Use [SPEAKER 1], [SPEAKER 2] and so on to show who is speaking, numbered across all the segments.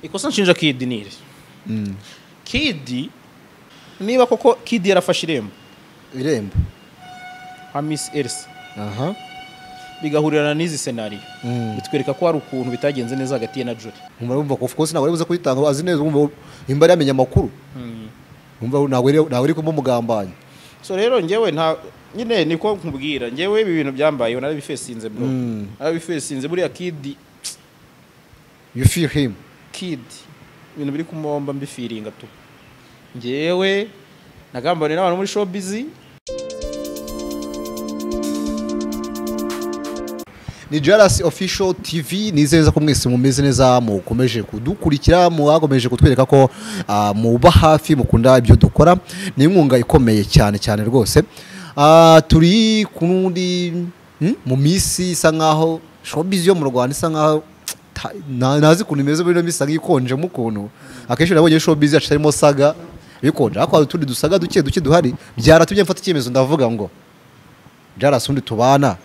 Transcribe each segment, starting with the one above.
[SPEAKER 1] Ikosa nshinja Kid ni iri. Kid niba koko Kid yarafashe irembo.
[SPEAKER 2] Irembo
[SPEAKER 1] nka Miss Elsa.
[SPEAKER 2] Aha.
[SPEAKER 1] Bigahurirana n'izi scenario. Bitwereka ko hari ukuntu bitagenze neza hagati ye na Jolly.
[SPEAKER 2] Umva of course ntabwo ari buze kuyitanga azi neza umva imba yamenye amakuru. Umva ntabwo ari kumugambanya.
[SPEAKER 1] So rero njyewe nta nyine niko nkubwira njyewe ibi bintu byambayeho narabifesinze bro. Narabifesinze buriya Kid.
[SPEAKER 2] You feel him.
[SPEAKER 1] Kid ibintu biri kumomba mbifiringa tu. Njyewe nagambane n'abantu muri showbiz.
[SPEAKER 2] Ni Jalas Official TV, nizeza ko mwese mumeze neza, mukomeje kudukurikira, mwakomeje kutwereka ko muba hafi, mukunda ibyo dukora. Ni inkunga ikomeye cyane cyane rwose. Turi kundi mu misi isa nkaho showbiz yo mu Rwanda isa nkaho nazi kuntu imeze muri no misi ngikonje mukuntu. Akenshi nabonye showbiz yacu harimo saga bikonje, ariko hari utundi dusaga duke duke duhari. Byaratumye mfata icyemezo ndavuga ngo Jalas undi tubana.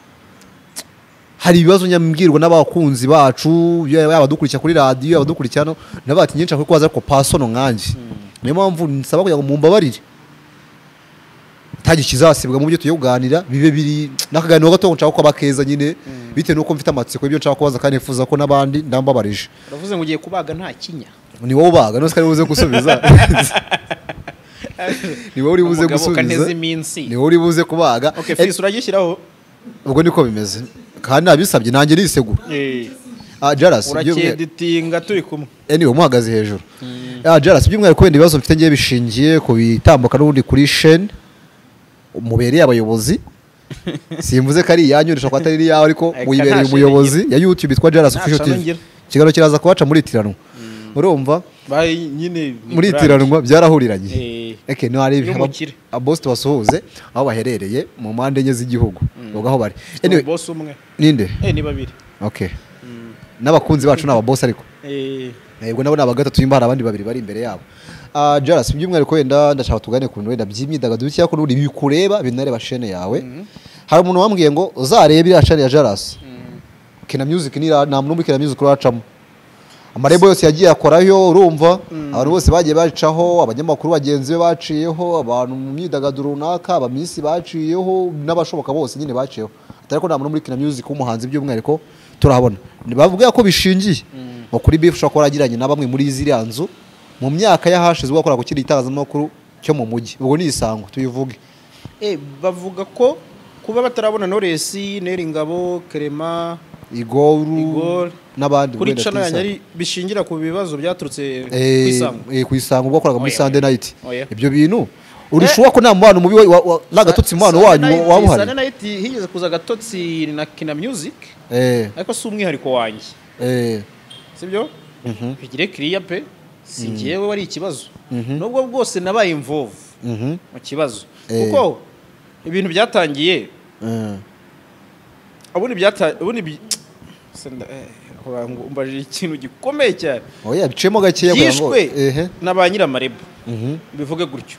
[SPEAKER 2] Hari ibibazo nyambwirwa n'abakunzi bacu abadukurikira kuri radio, abadukurikira no nabati nyinshi ko kwaza ko personal nkanje. Niyo mpamvu nsaba kugira ngo mumbabarire. Tagi kizasibwa mu byo tuyoganira bibe biri nakaganiro gato nshaka ko abakeza nyine bite nuko mfite amatsiko ibyo nshaka kubaza kandi nifuza ko nabandi ndambabarije.
[SPEAKER 1] Uravuze ngo ugiye kubaga nta kinya.
[SPEAKER 2] Ni wowe ubaga nose kari buze gusubiza. Ni wowe uri buze gusubiza. Ni wowe uri buze kubaga.
[SPEAKER 1] Okay, fils uragishyiraho.
[SPEAKER 2] Ubwo niko bimeze. Kandi nabisabye nanjye nisegura. Jalas
[SPEAKER 1] uracyeditinga turi kumwe.
[SPEAKER 2] Anyway muhagaze hejuru. Jalas by'umwihariko wenda ibibazo mfite ngiye bishingiye ku bitambuka n'ubundi kuri chaîne umubereye abayobozi. Simvuze ko ari iyanyu ndashaka ko atari iyawe ariko muyibereye umuyobozi ya YouTube itwa Jalas Official TV. Ikiganiro kiraza kubaca muri itiranwa. Urumva?
[SPEAKER 1] Bayi nyine
[SPEAKER 2] muri itiranwa byarahuriranye. Eke no ari aboss tubasuhuze aho baherereye mu mpande enye z'igihugu. Ubwo aho bari.
[SPEAKER 1] Anyway boss umwe.
[SPEAKER 2] Ninde?
[SPEAKER 1] Ni babiri.
[SPEAKER 2] Okay. N'abakunzi bacu n'aba boss ariko. Yego nabo naba gatatu imba hari abandi babiri bari imbere yabo. Jalas by'umwihariko wenda ndashaka tugane ku wenda by'imyidagaduro cyangwa n'ubundi bikureba binareba chaîne yawe. Hari umuntu wambwiye ngo uzarebe iriya chaîne ya Jalas. Kina Music ni nta muntu muri Kina Music uracamo. Amarebo yose yagiye akorayo urumva abantu bose bagiye bacaho, abanyamakuru bagenzi be baciyeho, abantu mu myidagaduro runaka, abamisi baciyeho n'abashoboka bose nyine baciyeho. Atari ko nta muntu muri Kina Music w'umuhanzi by'umwihariko turahabona. Bavuga ko bishingiye ngo kuri beef ushobora kuba waragiranye na bamwe muri ziriya nzu mu myaka yahashize wakora ku kindi itangazamakuru cyo mu mujyi. Ubwo ni isango tuyivuge.
[SPEAKER 1] Bavuga ko kuba batarabona Knowless, Neri Ngabo, Clement,
[SPEAKER 2] Igor n'abandi
[SPEAKER 1] kuri channel yanyari bishingira ku bibazo byaturutse ku isango.
[SPEAKER 2] Ku isango ubwo wakoraga muri Sunday Night. Ibyo bintu urishuwa ko nta mubano mubi n'agatotsi mubano wanyu wabuhari.
[SPEAKER 1] Sunday Night higeze kuza agatotsi na Kina Music. Ariko si umwihariko wanjye. Sibyo? Bigire clear pe. Si njyewe wari ikibazo. Nubwo bwose nabaye involve mu kibazo. Kuko ibintu byatangiye ubundi ubundi umbaje ikintu gikomeye cyane.
[SPEAKER 2] Oya bicemo gakeya kugira ngo
[SPEAKER 1] na ba nyiramarebo. Bivuge gutyo.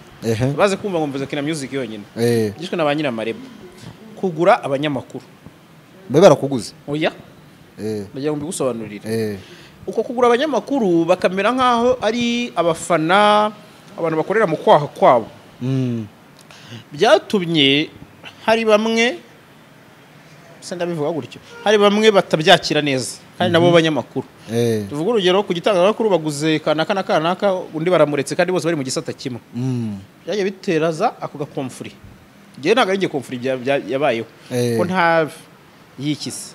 [SPEAKER 1] Baze kumva ngo mvuze Kina Music yonyine. Byishwe na ba nyiramarebo. Kugura abanyamakuru.
[SPEAKER 2] Babe barakuguze.
[SPEAKER 1] Oya. Ndagira ngo mbigusobanurire. Uko kugura abanyamakuru bakamera nkaho ari abafana, abantu bakorera mu kwaha kwabo. Byatumye hari bamwe ndabivuga gutyo, hari bamwe batabyakira neza kandi nabo banyamakuru. Tuvuga urugero ku gitangazamakuru baguze kanaka na kanaka undi baramuretse kandi bose bari mu gisata kimwe. Byagiye biteraza ako gakomfuri. Ngiye ntago ari ngiye komfuri yabayeho. Ko nta yikise.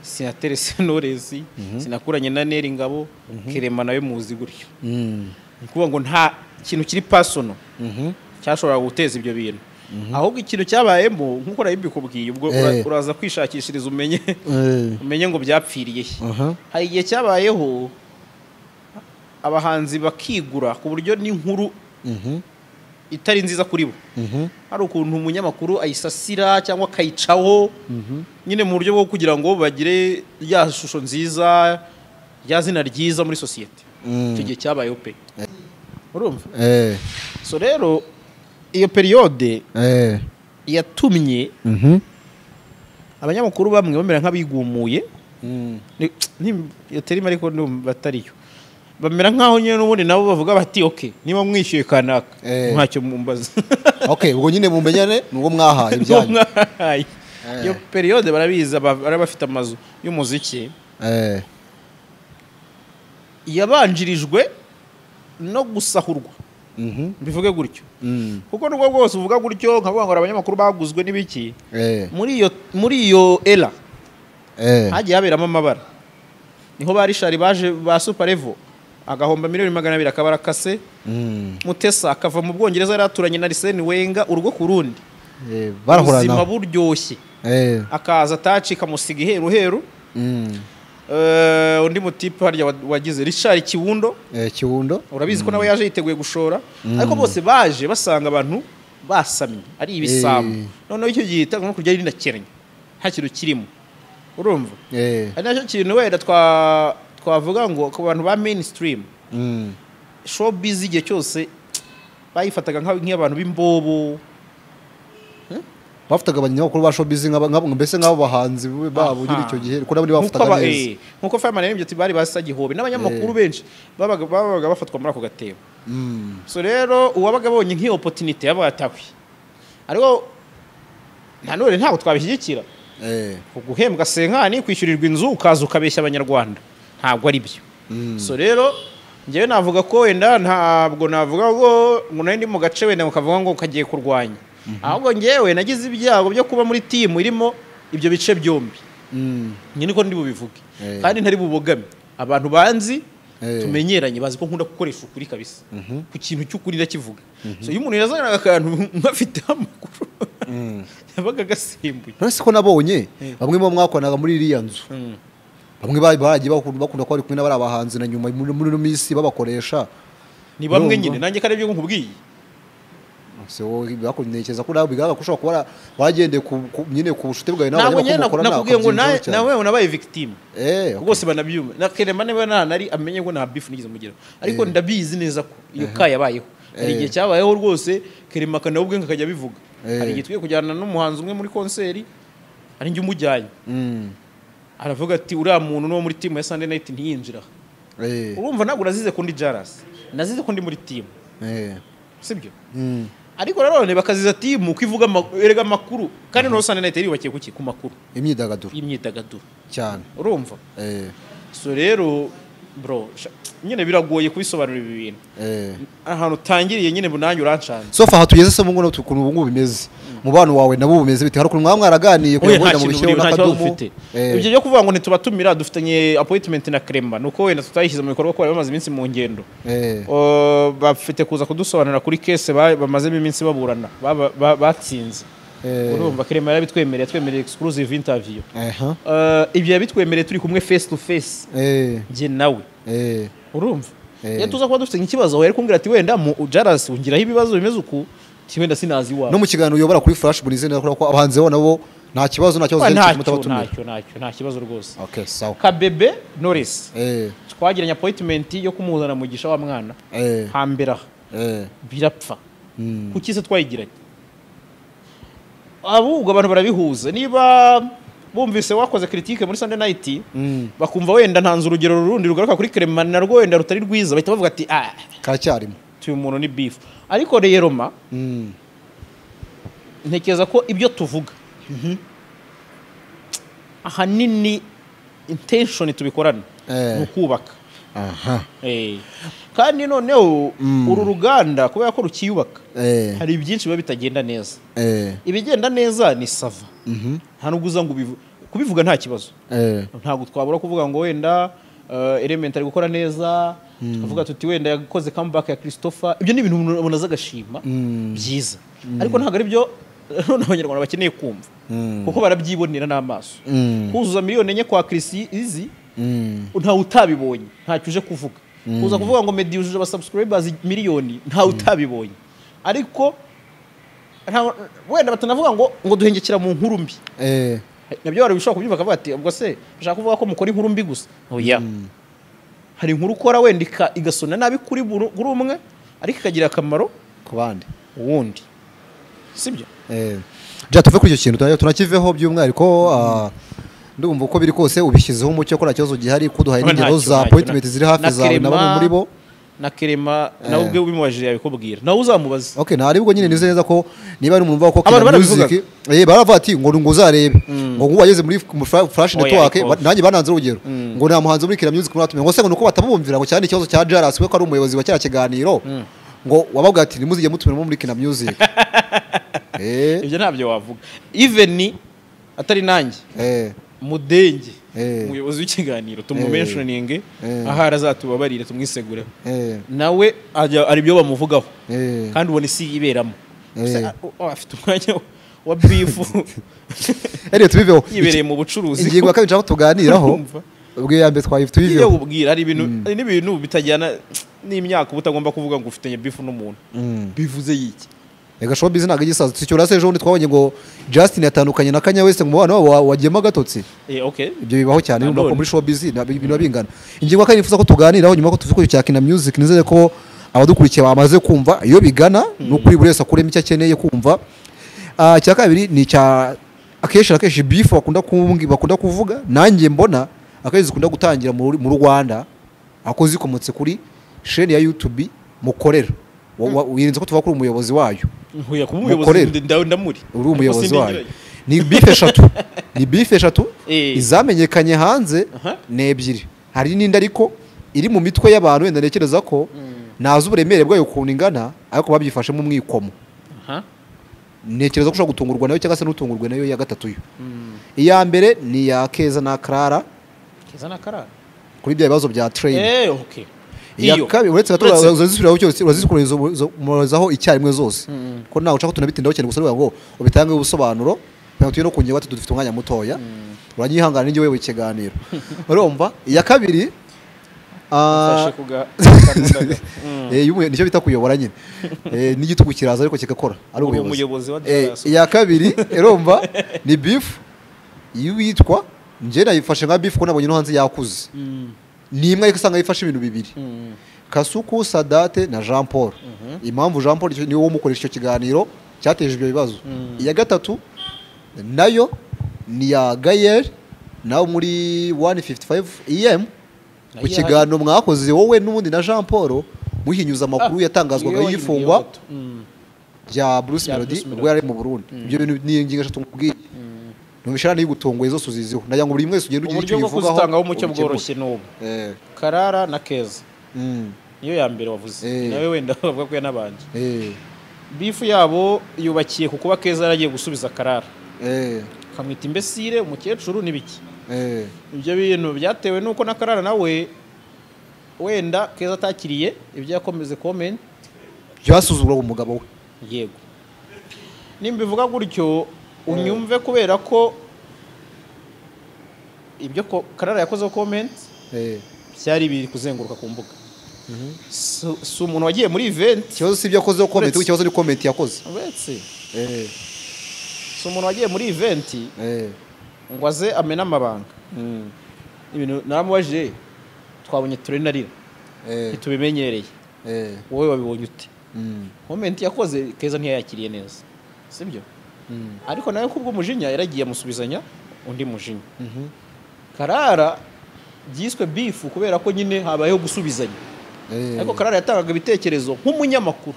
[SPEAKER 1] Sinaterese Knowless, sinakuranye na Neri Ngabo, Clement nawe muzi gutyo. Ni kuvuga ngo nta kintu kiri personal cyashobora guteza ibyo bintu. Ahubwo ikintu cyabayemo nkuko nabikubwiye ubwo uraza kwishakishiriza umenye umenye ngo byapfiriye he. Hari igihe cyabayeho abahanzi bakigura ku buryo n'inkuru itari nziza kuri bo. Hari ukuntu umunyamakuru ayisasira cyangwa akayicaho nyine mu buryo bwo kugira ngo bagire ya shusho nziza, ya zina ryiza muri societe. Icyo gihe cyabayeho pe. Urumva? So rero iyo periode yatumye abanyamakuru bamwe bamera nk'abigumuye. Ni terima ariko batariyo. Bamera nkaho nyine n'ubundi nabo bavuga bati okay niba mwishyuye kanaka ntacyo mumbaza.
[SPEAKER 2] Okay, ubwo nyine mumenyane nubwo mwahaye ibyanyu.
[SPEAKER 1] Iyo periode barabiza bari bafite amazu y'umuziki. Yabanjirijwe no gusahurwa. Mbivuge gutyo. Kuko nubwo bwose uvuga gutyo nkavuga ngo abanyamakuru baguzwe n'ibiki. Muri iyo era hagiye haberamo amabara. Niho ba Richard baje ba Super Level agahomba miliyoni 200 akabara kase. Mutesa akava mu Bwongereza yaraturanye na Arsene Wenger urugo ku rundi.
[SPEAKER 2] Barahorana.
[SPEAKER 1] Ubuzima buryoshye. Akaza atacika musiga iheru heru. Undi mutipe harya wagize Richard Kiwundo.
[SPEAKER 2] Kiwundo
[SPEAKER 1] urabizi ko nawe yaje yiteguye gushora. Ariko bose baje basanga abantu basamye ari ibisambo. Noneho icyo gihe no kurya ari ndakennye nta kintu kirimo. Urumva? Ari nacyo kintu wenda twavuga ngo ku bantu ba mainstream. Showbiz igihe cyose bayifataga nk'abantu b'imbobo.
[SPEAKER 2] Bafataga abanyamakuru ba showbiz mbese nk'abo bahanzi babo nyiri icyo gihe kuko nabo bafataga neza.
[SPEAKER 1] Nkuko Fireman yarembye ati bari basagihobe n'abanyamakuru benshi babaga bafatwa muri ako gatebo. So rero uwabaga abonye nk'iyo opportunity yabatawe. Ariko nanone ntabwo twabishyigikira. Guhembwa senkani kwishyurirwa inzu ukaza ukabeshya abanyarwanda ntabwo ari byo. So rero njyewe navuga ko wenda ntabwo navuga ngo nari ndi mu gace wenda ukavuga ngo kagiye kurwanya. Ahubwo njyewe nagize ibyago byo kuba muri team irimo ibyo bice byombi. Nyine ko ndi bubivuge kandi ntari bubogame. Abantu banzi tumenyeranye bazi ko nkunda gukoresha ukuri kabisa. Ku kintu cy'ukuri ndakivuga. So iyo umuntu yazanaga akantu nkafite amakuru yabaga gasimbuye.
[SPEAKER 2] None se ko nabonye bamwe mu mwakoranaga muri iriya nzu. Bamwe baragiye bakunda ko bari kumwe n'abari abahanzi na nyuma muri no minsi babakoresha.
[SPEAKER 1] Ni bamwe nyine nanjye kare byo nkubwiye.
[SPEAKER 2] Se wowe bakunekeza ko nawe bigaga kushobora kuba waragendeye ku nyine ku bushute bwawe nawe
[SPEAKER 1] abanyamakuru nakubwiye ngo nawe unabaye victim. Rwose banabyumva. Na Kerema niba nari amenye ngo nta beef nigeze mugira. Ariko ndabizi neza ko iyo ka yabayeho. Hari igihe cyabayeho rwose Kerema kana ubwe akajya bivuga. Hari igihe twiye kujyana n'umuhanzi umwe muri concert ari njye umujyanye. Aravuga ati uriya muntu no muri team ya Sunday Night ntiyinjira. Urumva ntabwo nazize ko ndi Jaras. Nazize ko ndi muri team. Sibyo? Ariko nanone bakaziza team kwivuga erega amakuru kandi no Sunday Night yubakiye kuki ku makuru imyidagaduro
[SPEAKER 2] cyane.
[SPEAKER 1] Urumva? So rero bro nyine biragoye kubisobanura ibi bintu. Ahantu utangiriye nyine bunange urancana.
[SPEAKER 2] So fa hatugeze se mungu ukuntu ubu bimeze. Mubano wawe nabo bumeze bite? Hari ukuntu mwaraganiye kugira ngo mu bishyire n'akadumu.
[SPEAKER 1] Ibyo byo kuvuga ngo ntitubatumira dufitanye appointment na Kremba nuko wenda tutayishyize mu bikorwa ko bari bamaze iminsi mu ngendo. Bafite kuza kudusobanura kuri case bamazemo iminsi baburana batsinze. Urumva Kremba yarabitwemereye twemereye exclusive interview. Ibyo yabitwemereye turi kumwe face to face. Nge nawe. Urumva? Iyo tuza kuba dufite ikibazo yari kumbwira ati wenda mu Jaras ungiraho ibibazo bimeze uku wenda sinazi wawe.
[SPEAKER 2] No mu kiganiro uyobora kuri Flash Burize nakora ko abahanzi bo nabo nta kibazo
[SPEAKER 1] mutabatumira. Ntacyo nta kibazo rwose.
[SPEAKER 2] Okay, sawa.
[SPEAKER 1] Kabebe Norris. Twagiranye appointment yo kumuzana mugisha wa mwana. Hambera. Birapfa. Kuki se twayigiranye? Ahubwo abantu barabihuza niba bumvise wakoze critique muri Sunday Night bakumva wenda ntanze urugero rurundi rugaruka kuri Clement na rwo wenda rutari rwiza bahita bavuga ati ah
[SPEAKER 2] karacyarimo
[SPEAKER 1] tuyu muntu ni beef. Ariko rero ma ntekereza ko ibyo tuvuga ahanini intention tubikorana ni ukubaka. Kandi noneho uru ruganda kubera ko rukiyubaka hari byinshi biba bitagenda neza. Ibigenda neza ni sava. Nta nuguza ngo kubivuga nta kibazo. Ntabwo twabura kuvuga ngo wenda Element ari gukora neza, tukavuga tuti wenda yakoze comeback ya Christopher. Ibyo ni ibintu umuntu azagashima byiza. Ariko ntabwo ari byo n'abanyarwanda bakeneye kumva. Kuko barabyibonera n'amaso. Kuzuza miliyoni 4 kwa Chris izi nta utabibonye, ntacyo uje kuvuga. Kuza kuvuga ngo Meddy yujuje aba subscribers miliyoni nta utabibonye. Ariko wenda batanavuga ngo duhengekera mu nkuru mbi. Nabyo bari bishobora kubyumva bakavuga ati ubwo se bashaka kuvuga ko mukora inkuru mbi gusa. Oya. Hari inkuru ukora wenda igasona nabi kuri umwe ariko ikagira akamaro
[SPEAKER 2] ku bandi
[SPEAKER 1] uwundi. Sibyo?
[SPEAKER 2] Ja tuve kuri icyo kintu tunakiveho by'umwihariko Ndumva uko biri kose ubishyizeho umucyo ko nta kibazo gihari, kuduhaye n'ingero za appointment ziri hafi zawe na bamwe muri bo.
[SPEAKER 1] Na Kerema nawe ubwe ubimubajije yabikubwira, nawe uzamubaza.
[SPEAKER 2] Okay, nta aribwo nyine nizeye neza ko niba ari umuntu uvuga ko Kina Music baravuga ati ngo uzarebe ngo ngo wageze muri Flash Network, nanjye bananze urugero ngo nta muhanzi muri Kina Music muratumiye, ngo se ngo nuko batamubumvira ngo cyane ikibazo cya Jaras we ko ari umuyobozi wa cya kiganiro ngo wababwira ati nimuzige mutumiramo muri Kina Music.
[SPEAKER 1] Ibyo ntabyo wavuga even atari nanjye Mudenge umuyobozi w'ikiganiro tumumentioninge ahari azatubabarire tumwisegureho, nawe ari byo bamuvugaho kandi ubona isi iberamo afite umwanya wa bifu
[SPEAKER 2] tubiveho
[SPEAKER 1] yibereye mu bucuruzi.
[SPEAKER 2] Ingingo ya kabiri nshaka tuganiraho ubwo ya mbere twayifu tubiveho
[SPEAKER 1] ubwira ari ibintu n'ibintu bitajyana n'imyaka utagomba kuvuga ngo ufitanye bifu n'umuntu bivuze yiki.
[SPEAKER 2] Ega showbiz ntabwo igisaza tucyura se ejo bundi twabonye ngo Justin yatandukanye na Kanye West ngo umubano wabo wagiyemo agatotsi.
[SPEAKER 1] Okay,
[SPEAKER 2] ibyo bibaho cyane urumva ko muri showbiz ibintu bingana. Ingingo kandi nifuza ko tuganiraho nyuma ko tuvuze ko cya Kina Music, nizere ko abadukurikiye bamaze kumva iyo bigana no kuri buri wese akuremo icyo akeneye kumva. Cya kabiri ni cya akenshi akenshi beef bakunda kuvuga, nanjye mbona akenshi zikunda gutangira mu Rwanda ako zikomotse kuri chaîne ya YouTube mukorera. Wirinze ko tuva kuri umuyobozi wayo.
[SPEAKER 1] Nkuya kuba umuyobozi ndamuri.
[SPEAKER 2] Uri umuyobozi wayo. Ni beef eshatu. Ni beef eshatu izamenyekanye hanze ni ebyiri. Hari n'indi ariko iri mu mitwe y'abantu wenda ntekereza ko nazi uburemere bwayo ukuntu ingana ariko babyifashemo umwikomo. Ntekereza ko ushobora gutungurwa nayo cyangwa se n'utungurwe nayo ya gatatu yo. Iya mbere ni ya Keza na Clara.
[SPEAKER 1] Keza na Clara
[SPEAKER 2] kuri bya bibazo bya train.
[SPEAKER 1] Okay.
[SPEAKER 2] Iya kabiri uretse gato urazisubiraho cyose urazikurezaho icyarimwe zose ko nawe ushaka tunabitindaho cyane gusa ngo ubitange ubusobanuro kugira ngo no kungira batatu dufite umwanya mutoya uranyihangana n'inge wewe ikiganiro urumva. Iya kabiri nicyo bita kuyobora nyine n'igitugu kiraza ariko kigakora ari
[SPEAKER 1] umuyobozi wa Dallas.
[SPEAKER 2] Iya kabiri urumva ni beef y'uwitwa nje nayifashe nka beef ko nabonye no hanze yakuze ni imwe ariko usanga yifashe ibintu bibiri Kasuku Sadate na Jean Paul. Impamvu Jean Paul niwe umukoresha icyo kiganiro cyateje ibyo bibazo. Iya gatatu nayo ni ya Gayer nawe muri 155 EM ku kiganiro mwakoze wowe n'ubundi na Jean Paul muhinyuza amakuru yatangazwaga y'ifungwa rya Bruce Melody ubwo yari mu Burundi. Ibyo bintu ni ingingo eshatu nkubwiye. Numvishara ni gutungoye zose uziziho nagira ngo buri mwese ugende ugira icyo
[SPEAKER 1] ubivugaho. Uburyo bwo kuzitangaho umucyo bworoshye n'ubu Karara na Keza niyo ya mbere wavuze nawe wenda bavuga ko yanabanje. Bifu yabo yubakiye ku kuba Keza yaragiye gusubiza Karara akamwita imbesire umukecuru n'ibiki. Ibyo bintu byatewe nuko na Karara nawe wenda Keza atakiriye ibyo yakomeze comment
[SPEAKER 2] byasuzugura umugabo we.
[SPEAKER 1] Yego nimbivuga gutyo unyumve kubera ko ibyo Karara yakoze comment byari biri kuzenguruka ku mbuga. Si umuntu wagiye muri event
[SPEAKER 2] ikibazo si ibyo yakoze comment, ikibazo ni comment yakoze.
[SPEAKER 1] Uretse si umuntu wagiye muri event ngo aze amena amabanga. Ibintu naramubajije twabonye turenarira ntitubimenyereye wowe wabibonye ute? Comment yakoze Keza ntiyayakiriye neza sibyo? Ariko nawe kubwo umujinya yaragiye amusubizanya undi mujinya. Karara byiswe beef kubera ko nyine habayeho gusubizanya. Ariko Karara yatangaga ibitekerezo nk'umunyamakuru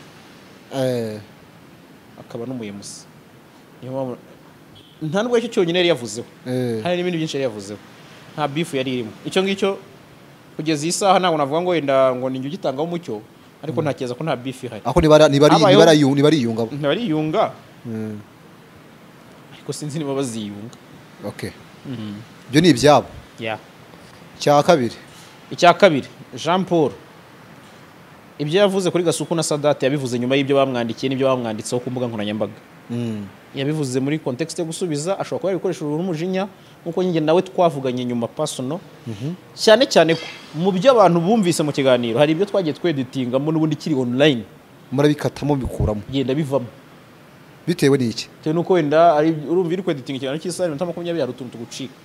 [SPEAKER 1] akaba n'umuyemusi. Niyo nta nubwo icyo cyonyine yari yavuzeho, hari n'ibindi byinshi yari yavuzeho, nta beef yari irimo. Icyo ngicyo kugeza iyi saha ntabwo navuga ngo wenda ngo ninjye ugitangaho umucyo, ariko ntakeza ko nta beef ihari.
[SPEAKER 2] Aho nibariyunga
[SPEAKER 1] ntibariyunga ariko sinzi niba baziyunga.
[SPEAKER 2] Okay. Ibyo ni ibyabo. Icya kabiri.
[SPEAKER 1] Icya kabiri Jean Paul ibyo yavuze kuri Gasuku na Sadate yabivuze nyuma y'ibyo bamwandikiye n'ibyo bamwanditseho ku mbuga nkoranyambaga. Yabivuze muri context yo gusubiza, ashobora kuba yabikoresheje n'umujinya nkuko njye nawe twavuganye nyuma personal. Cyane cyane mu byo abantu bumvise mu kiganiro hari ibyo twagiye tweditingamo n'ubundi kiri online
[SPEAKER 2] murabikatamo bikuramo
[SPEAKER 1] genda bivamo
[SPEAKER 2] bitewe n'iki?
[SPEAKER 1] Bitewe nuko wenda ari urumva iri kweditinga ikiganiro cy'isaha 20 hari utuntu tugucika.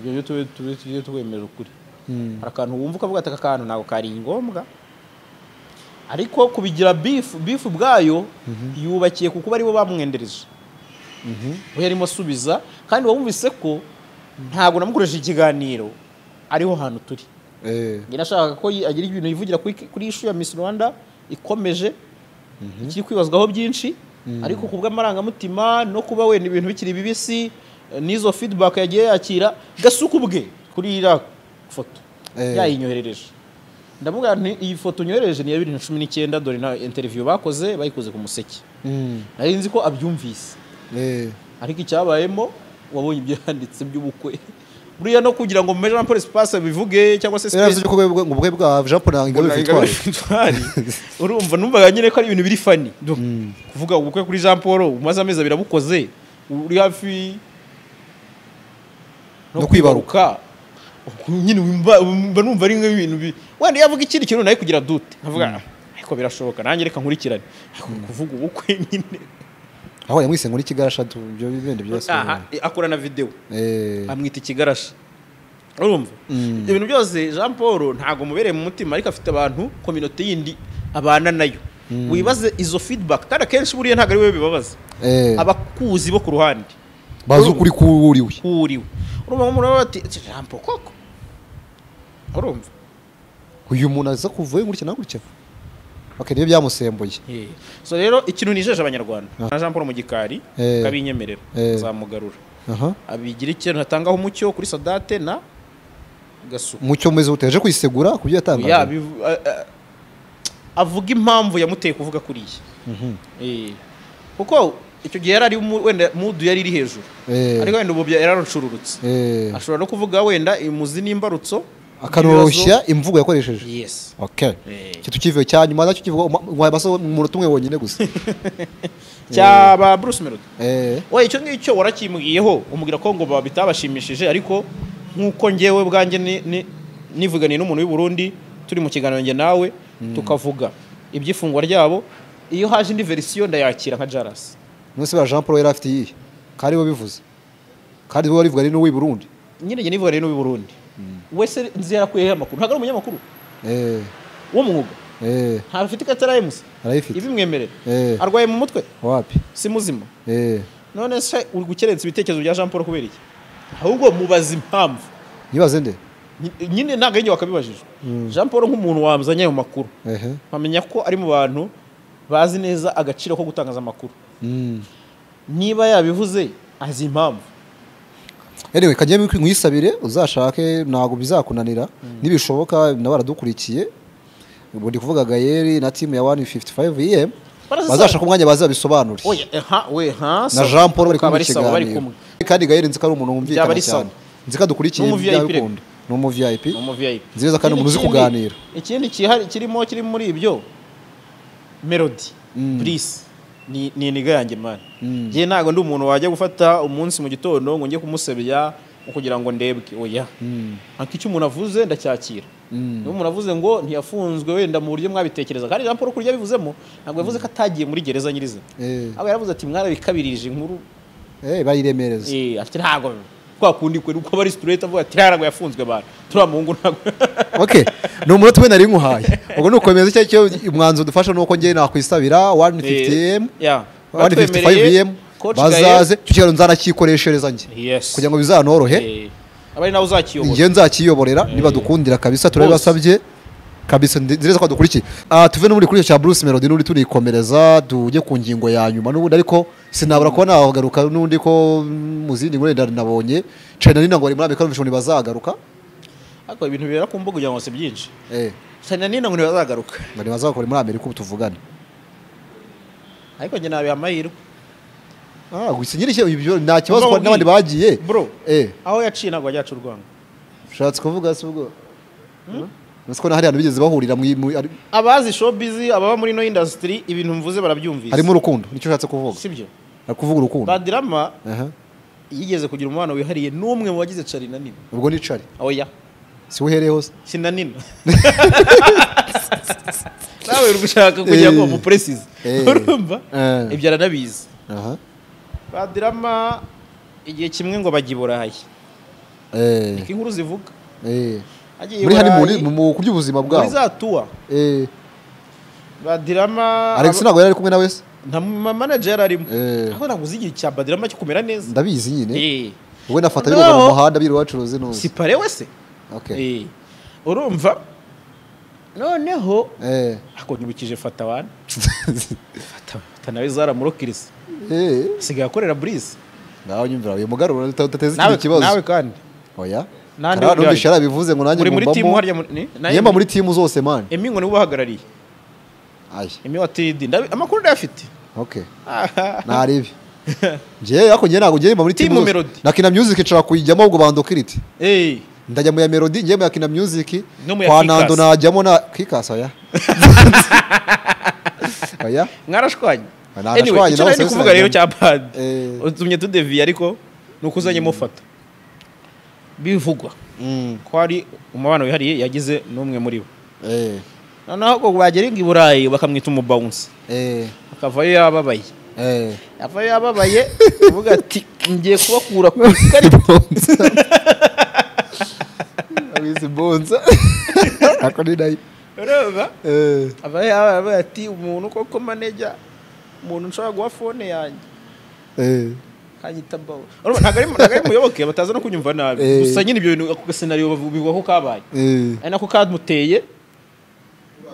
[SPEAKER 1] Ibyo byo tube twemeje ukuri. Hari akantu wumva ukavuga ati aka kantu ntabwo kari ngombwa, ariko kubigira beef bwayo yubakiye kuko bari bo bamwendereje. We yarimo asubiza kandi wumvise ko Ntabwo namukoresheje ikiganiro ariho hantu turi. Njye nashakaga ko agira ibintu yivugira kuri issue ya Miss Rwanda ikomeje ikiri kwibazwaho byinshi, ariko ku bw'amarangamutima no kuba wenda ibintu bikiri bibisi n'izo feedback yagiye yakira Gasuku bwe kuri iriya foto yayinyoherereje. Ndamubwira nti iyi foto nyoherereje ni iya 2019, dore na interview bakoze bayikoze ku Museke. Nari nzi ko abyumvise. Ariko icyabayemo wabonye ibyo yanditse by'ubukwe. Buriya no kugira ngo mu Jean Paul Espace bivuge cyangwa se
[SPEAKER 2] space ngo ubukwe bwa Jean Paul na Ingabire Victoire.
[SPEAKER 1] Urumva numvaga nyine ko ari ibintu biri funny. Kuvuga ubukwe kuri Jean Paul umaze amezi abiri abukoze uri hafi
[SPEAKER 2] no kwibaruka.
[SPEAKER 1] Nyine mba numva ari nk'ibintu wenda yavuga ikindi kintu naye kugira dute. Nkavuga ariko birashoboka nanjye reka nkurikirane. Kuvuga ubukwe nyine
[SPEAKER 2] aho yamwise ngo ikigarasha ibyo bibende byose.
[SPEAKER 1] Akora na video amwita ikigarasha. Urumva ibyo bintu byose Jean Paul ntago mubereye mu mutima, ariko afite abantu community yindi abana nayo. Wibaze izo feedback kandi akenshi buriya ntago ari wewe bibabaza, abakuzi bo ku ruhande
[SPEAKER 2] bazi ukuri kuriwe.
[SPEAKER 1] Urumva umuntu ati Jean Paul koko. Urumva
[SPEAKER 2] uyu muntu aza kuvuye gutya na gutya. Okay, niyo byamusembuye.
[SPEAKER 1] So rero ikintu nijeje abanyarwanda na Jean Paul mu gikari kabinyemerera nzamugarura. Abigira ikintu atangaho umucyo kuri Sadate na Gasuku.
[SPEAKER 2] Umucyo meze uteje kwisegura kubyo yatangaje.
[SPEAKER 1] Avuga impamvu yamuteye kuvuga kuriye. Kuko icyo gihe yari wenda mudu yari iri hejuru. Ariko wenda ubu yararucururutse. Ashobora no kuvuga wenda imuzi n'imbarutso
[SPEAKER 2] akanoroshya imvugo yakoresheje.
[SPEAKER 1] Yes.
[SPEAKER 2] Okay. Cyo tukivuye cya nyuma nacyo kivuga ngo umuntu tumwe wonyine gusa.
[SPEAKER 1] Cyaba Bruce Melody. Oye icyo ngicyo warakimbwiyeho umubwira ko ngo bitabashimishije, ariko nkuko ngewe bwanjye nivuganiye n'umuntu w'i Burundi turi mu kiganiro nge nawe tukavuga ibyifungwa ryabo, iyo haje indi version ndayakira nka Jaras.
[SPEAKER 2] None ba Jean Paul yari afite iyi kandi bo bivuze. Kandi bo barivuga n'uw'i Burundi.
[SPEAKER 1] Nyine nge nivuganiye n'uw'i Burundi. Wese nzi yarakuyeho amakuru ntago ari umunyamakuru wo mwuga. Nta afite ikarita ya MC ibimwemerera. Arwaye mu mutwe
[SPEAKER 2] wapi,
[SPEAKER 1] si muzima. None se uri gukerensa ibitekerezo bya Jean Paul kubera iki? Ahubwo mubaza impamvu.
[SPEAKER 2] Nibaze nde
[SPEAKER 1] nyine ntago yinjye wakabibajije. Jean Paul nk'umuntu wamzanye ayo makuru mpamenya ko ari mu bantu bazi neza agaciro ko gutangaza amakuru. Niba yabivuze azi impamvu.
[SPEAKER 2] Anyway, kagiye nkwisabire uzashake ntago bizakunanira nibishoboka nabaradukurikiye. Ubu ndi kuvuga Gayeri na team ya 155 AM bazashaka umwanya bazabisobanure.
[SPEAKER 1] Oya we ha
[SPEAKER 2] na Jean Paul bari kumwe kiganiro. Kandi Gayeri nzi ko ari umuntu wumvikana cyane. Nzi ko adukurikiye byabikunda. Ni umu VIP. Nziza kandi umuntu uzi kuganira.
[SPEAKER 1] Ikindi kihari kirimo kiri muri ibyo Melody Please ni niga yanjye man. Ngiye ntago ndi umuntu wajya gufata umunsi mu gitondo ngo njye kumusebya kugira ngo ndebwe. Oya. Anki icyo umuntu avuze ndacyakira. Niba umuntu avuze ngo ntiyafunzwe wenda mu buryo mwabitekereza, kandi Jean Paul kurya bivuzemo ntabwo yavuze ko atagiye muri gereza nyirize. Abo yaravuze ati mwarabikabirije inkuru
[SPEAKER 2] bayiremereza.
[SPEAKER 1] Ati ntago kwa kundi kwe uko bari straight avuga ati ntago yafunzwe abantu turamuhungu ntago.
[SPEAKER 2] Okay, ni umunota we nari nkuhaye. Ubwo nukomeza cyo umwanzo dufasha nuko ngiye nakwisabira 150 M 155 M bazaze cyo kiganiro nzanakikoreshereza nge kugira ngo bizanorohe.
[SPEAKER 1] Abari nawe uzakiyobora.
[SPEAKER 2] Ngiye nzakiyoborera niba dukundira kabisa turabasabye kabisa ndireza ko dukurikiye. Tuve no muri kuri cya Bruce Melody n'uri turikomereza tujye ku ngingo ya nyuma n'ubundi, ariko sinabura ko nagaruka n'undi ko muzindi ngure nabonye China nina ngo ari muri Amerika n'ubishoni bazagaruka.
[SPEAKER 1] Ariko ibintu bibera ku mbuga kugira ngo se byinshi. China nina ngo ntibazagaruka.
[SPEAKER 2] Bari bazakora muri Amerika ubu tuvugana.
[SPEAKER 1] Ariko nge nabiha amahirwe.
[SPEAKER 2] Gusa nyiri ibyo nta kibazo ko n'abandi bagiye.
[SPEAKER 1] Bro. Aho yaciye ntabwo yaca urwango.
[SPEAKER 2] Ushatse kuvuga se ubwo? Nusiko na hari abantu bigeze bahurira mu
[SPEAKER 1] abazi showbiz ababa muri no industry ibintu mvuze barabyumvise.
[SPEAKER 2] Harimo urukundo nicyo ushatse kuvuga.
[SPEAKER 1] Sibyo?
[SPEAKER 2] Ari kuvuga urukundo.
[SPEAKER 1] Badirama yigeze kugira umubano wihariye n'umwe mu bagize Charly na Nina.
[SPEAKER 2] Ubwo ni Charly.
[SPEAKER 1] Oya.
[SPEAKER 2] Si uhereye hose.
[SPEAKER 1] Si na Nina. Nawe uri gushaka kugira ngo mu precise. Urumva? Ibyo aranabizi. Badirama igihe kimwe ngo bajya i Burayi. Niko inkuru zivuga.
[SPEAKER 2] Muri honeymoon mu kuby'ubuzima bwabo.
[SPEAKER 1] Muri za tour. Badirama
[SPEAKER 2] Alex ntabwo yari kumwe nawe se?
[SPEAKER 1] Nta manager arimo. Aho ntabwo uzi igihe cya Badirama cyo kumera neza.
[SPEAKER 2] Ndabizi nyine. Wowe nafata biruka mu muhanda biru bacuruza inuzi.
[SPEAKER 1] Si pare wese.
[SPEAKER 2] Okay.
[SPEAKER 1] Urumva noneho ako nyibukije fata wana. Fata nawe zaramurokirisa. Sigaye akorera Breeze.
[SPEAKER 2] Ngaho nyumvira uyu mugarura utateze ikindi kibazo.
[SPEAKER 1] Nawe kandi.
[SPEAKER 2] Oya. Nandi numvise bivuze ngo nanjye
[SPEAKER 1] muri team harya
[SPEAKER 2] yemba muri team zose man.
[SPEAKER 1] Emi ngo ni ubahagarariye.
[SPEAKER 2] Aye.
[SPEAKER 1] Emi wa TD amakuru ndayafite.
[SPEAKER 2] Okay. Naribi. Nje yako nje nago nje muri team zose. Na Kina Music nshaka kuyijyamo ubwo bandokirite. Ndajya mu ya Melody nje mu ya Kina Music kwa Nando najyamo na Kikasa ya. Oya.
[SPEAKER 1] Mwarashwanye. Anyway, icyo nari kuvuga rero cya Bad. Utumye tudeviye ariko nukuzanye mufata. Bivugwa ko ari umubano wihariye yagize n'umwe muri bo. Noneho ngo bagera i Burayi bakamwita umubounce. Akavayo yababaye. Avayo yababaye uvuga ati ngiye kubakura ku ikarita.
[SPEAKER 2] Abizi bonza. Ako ni nayo.
[SPEAKER 1] Urumva? Avayo yababaye ati umuntu koko manager umuntu nshobora guha phone yanjye. Kanyita bawo. Urumva ntago ari muyoboke bataza no kunyumva nabi. Gusa nyine ibyo bintu ako scenario bivugwa ko kabaye. Ari nako kadmuteye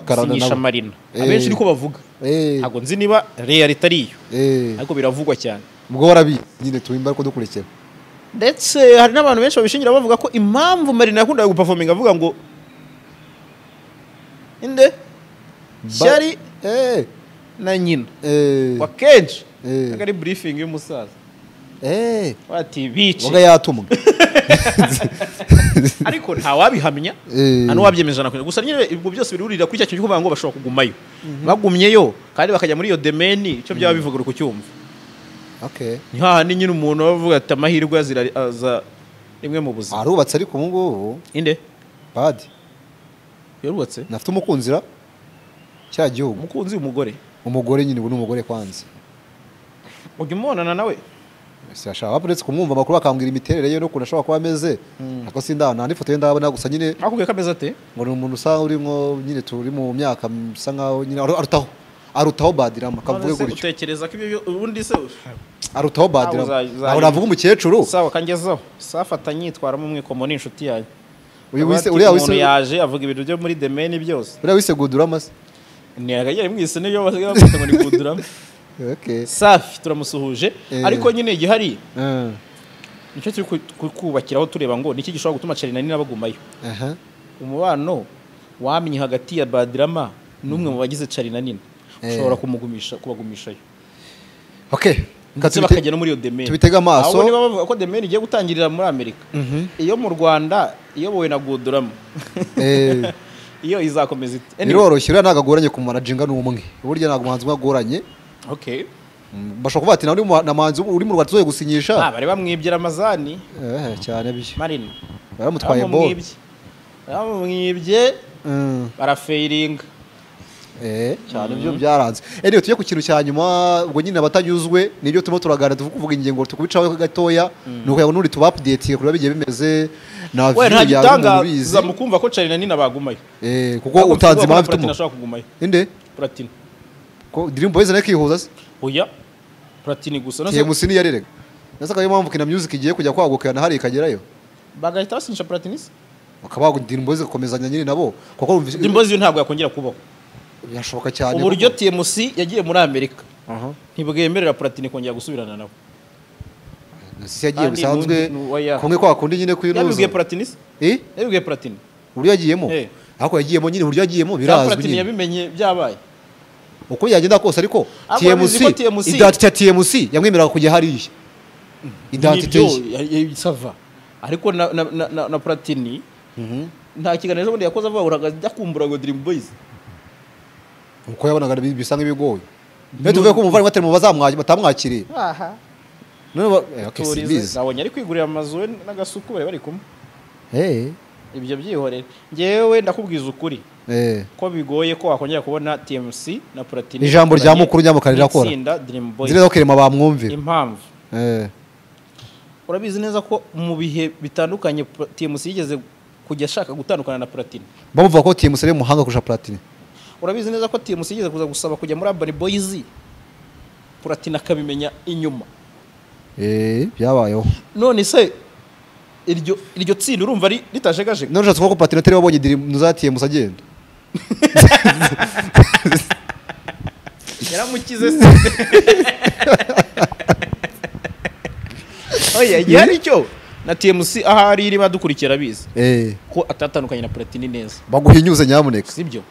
[SPEAKER 1] gusinyisha Marina. Abenshi niko bavuga. Ntago nzi niba reality ari iyo. Ariko biravugwa cyane.
[SPEAKER 2] Ubwo warabi nyine tuwimba ariko dukurikira.
[SPEAKER 1] Ndetse hari n'abantu benshi babishingira bavuga ko impamvu Marina yakundaga guperforminga avuga ngo inde Shyari na nyina. Wa kenshi ari briefing y'umusaza. Bati bice.
[SPEAKER 2] Woga yatumwe.
[SPEAKER 1] Ariko nta wabihamya nta wabyemeje na gusa nyine ibyo byose birurira kuri cya kintu kuvuga ngo bashobora kugumayo. Bagumyeyo kandi bakajya muri iyo domain icyo byaba bivuga ku cyumva.
[SPEAKER 2] Okay.
[SPEAKER 1] Ni hahandi nyine umuntu bavuga ati amahirwe azira aza rimwe mu buzima.
[SPEAKER 2] Arubatse ariko ubu ngubu.
[SPEAKER 1] Inde?
[SPEAKER 2] Bad.
[SPEAKER 1] Yarubatse?
[SPEAKER 2] Nafite umukunzira cya gihugu.
[SPEAKER 1] Umukunzi umugore.
[SPEAKER 2] Umugore nyine ubu ni umugore kwanza.
[SPEAKER 1] Ujya umubonana nawe?
[SPEAKER 2] Siyashaka uretse kumwumva amakuru akambwira imiterere ye no kuntu ashobora kuba ameze. Ako sindana nta ifoto ye ndabona gusa nyine
[SPEAKER 1] akubwiye ko ameze ate?
[SPEAKER 2] Ngo ni umuntu usa urimo nyine turi mu myaka bisa nkaho nyine arutaho Badirama kavuge gutyo.
[SPEAKER 1] Utekereza ko ibyo ubundi se
[SPEAKER 2] arutaho Badirama. Aho navuga umukecuru.
[SPEAKER 1] Sawa kangezaho. Safata nyitwaramo umwikomo ni inshuti yanjye.
[SPEAKER 2] Uyu wise uriya wise
[SPEAKER 1] yaje avuga ibintu byo muri domain byose.
[SPEAKER 2] Uriya wise Gudurama se.
[SPEAKER 1] Ni akagera mwise niyo basigaye bafata ngo ni Gudurama.
[SPEAKER 2] Okay.
[SPEAKER 1] Safi turamusuhuje ariko nyine igihari nicyo turi kubakiraho tureba ngo niki gishobora gutuma Charly na bagumayo. Umubano wamenye hagati ya Badirama n'umwe mu bagize Charly na Nina ushobora kumugumisha kubagumishayo.
[SPEAKER 2] Okay.
[SPEAKER 1] Ndetse bakajya no muri iyo domain.
[SPEAKER 2] Tubitega amaso.
[SPEAKER 1] Ahubwo niba bavuga ko domain igiye gutangirira muri Amerika. Iyo mu Rwanda iyobowe na Gudurama. Iyo izakomeza ite.
[SPEAKER 2] Biroroshye uriya ntabwo agoranye kumanaginga n'umwe. Burya ntabwo umuhanzi umwe agoranye.
[SPEAKER 1] Okay.
[SPEAKER 2] Bashobora kuvuga ati na muhanzi uri mu Rwanda tuzoye gusinyisha.
[SPEAKER 1] Bari bamwibye Ramazani.
[SPEAKER 2] Cyane byo.
[SPEAKER 1] Marina.
[SPEAKER 2] Baramutwaye bo.
[SPEAKER 1] Baramwibye. Barafeiringa.
[SPEAKER 2] Cyane byo byaranze. Anyway tujye ku kintu cya nyuma ubwo nyine abatanyuzwe nibyo turimo turagana tuvuga ingingo tukubicaho gatoya nuko yabona uri tuba update kuri bigiye bimeze na
[SPEAKER 1] video ya mubizi. Mukumva ko Charly na Nina bagumayo.
[SPEAKER 2] Kuko utanze impamvu
[SPEAKER 1] Platini ashobora kugumayo.
[SPEAKER 2] Inde?
[SPEAKER 1] Platini.
[SPEAKER 2] Ko Dream Boys nayo kihuza se?
[SPEAKER 1] Oya. Platini gusa.
[SPEAKER 2] TMC ni yarerega. Nasa kayo mpamvu Kina Music igiye kujya kwagukana hari ikagerayo.
[SPEAKER 1] Bagahita basinyisha Platini se?
[SPEAKER 2] Bakaba Dream Boys gakomezanya nyine nabo kuko
[SPEAKER 1] Dream Boys ntabwo yakongera kubaho.
[SPEAKER 2] Birashoboka cyane.
[SPEAKER 1] Uburyo TMC yagiye muri Amerika. Ntibwemerera Platini kongera gusubirana nabo.
[SPEAKER 2] Nasi yagiye bisanzwe kumwe kwa kundi nyine kwinuza.
[SPEAKER 1] Yabibwiye Platini se? Yabibwiye Platini.
[SPEAKER 2] Uburyo yagiyemo? Ariko yagiyemo nyine uburyo yagiyemo birazwi nyine.
[SPEAKER 1] Platini yabimenye byabaye.
[SPEAKER 2] Uko yagenda kose ariko TMC identity ya TMC yamwemerera kujya hariya. Identity
[SPEAKER 1] ye sava. Ariko na Platini nta kiganiro ejo bundi yakoze avuga uragajya kumbura ngo Dream Boys.
[SPEAKER 2] Uko yabonaga bisa nk'ibigoye. Mbe tuvuye ko umuvandimwe atari mu bazamwaje batamwakiriye. None okay simbizi.
[SPEAKER 1] Nabonye ari kwigurira amazu we n'agasuku bari bari kumwe. Ibyo byihorere. Ngewe ndakubwiza ukuri. Ko bigoye ko wakongera kubona TMC na Platini.
[SPEAKER 2] Ijambo rya mukuru nyamukarira akora. Nzira yo kirema bamwumvira.
[SPEAKER 1] Impamvu. Urabizi neza ko mu bihe bitandukanye TMC yigeze kujya ashaka gutandukana na Platini.
[SPEAKER 2] Bamuvuga ko TMC ari muhanga kurusha Platini.
[SPEAKER 1] Urabizi neza ko TMC yigeze kuza gusaba kujya muri Urban Boys. Platini akabimenya inyuma.
[SPEAKER 2] Byabayeho.
[SPEAKER 1] None se iryo tsinda urumva ritajegajega?
[SPEAKER 2] None ushatse ko Platini atari wabonye diri nuzatiye Musa agenda.
[SPEAKER 1] Yaramukize se. Oya, igihari cyo na TMC ahari iri badukurikira bizi ko atatandukanye na Platini neza.
[SPEAKER 2] Baguhinyuze nyamuneka.
[SPEAKER 1] Sibyo?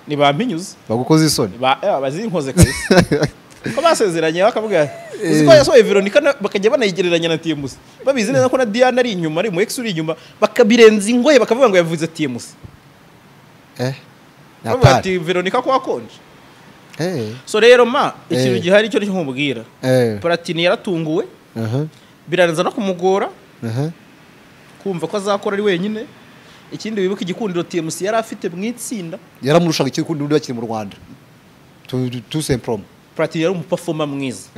[SPEAKER 1] Ni bampinyuze.
[SPEAKER 2] Bagukoze isoni.
[SPEAKER 1] Bazinkoze kabisa. Ko basezeranye bakavuga uzi ko yasohoye Veronica bakajya banayigereranya na TMC. Babizi neza ko na Diana ari inyuma, ari mu ex uri inyuma, bakabirenza ingoye bakavuga ngo yavuze TMC. Bavuga ati Veronica ko wakonje. So rero ma ikintu gihari cyo nkubwira. Platini yaratunguwe. Birarenza no kumugora. Kumva ko azakora ari wenyine. Ikindi wibuka igikundiro TMC yari afite mu itsinda.
[SPEAKER 2] Yaramurushaga igikundiro undi bakiri mu Rwanda. Tout simplement.
[SPEAKER 1] Platini yari umuperformer mwiza.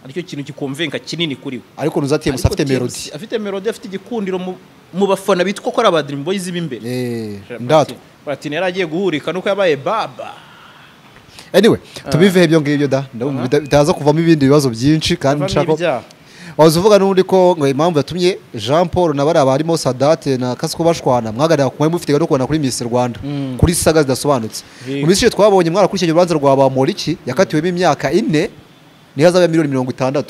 [SPEAKER 1] Aricyo kintu gikomvenka kinini kuri we.
[SPEAKER 2] Ariko nuza TMC afite melody.
[SPEAKER 1] Afite melody, afite igikundiro mu bafana bitwa ko ari aba Dream Boys b'imbere.
[SPEAKER 2] Ndatwa.
[SPEAKER 1] Platini yari agiye guhurika nuko yabaye baba.
[SPEAKER 2] Anyway, tubive ibyo ngibyo da. Bitaza kuvamo ibindi bibazo byinshi kandi nshaka. Waza uvuga n'undi ko ngo impamvu yatumye Jean Paul na bari barimo Sadate na Kasiko bashwana mwaganira kumwe mufite gahunda kubona kuri Miss Rwanda kuri saga zidasobanutse. Mu minsi twabonye mwarakurikiranye urubanza rwa Bamporiki yakatiwemo imyaka 4 niyo azaba miliyoni 60.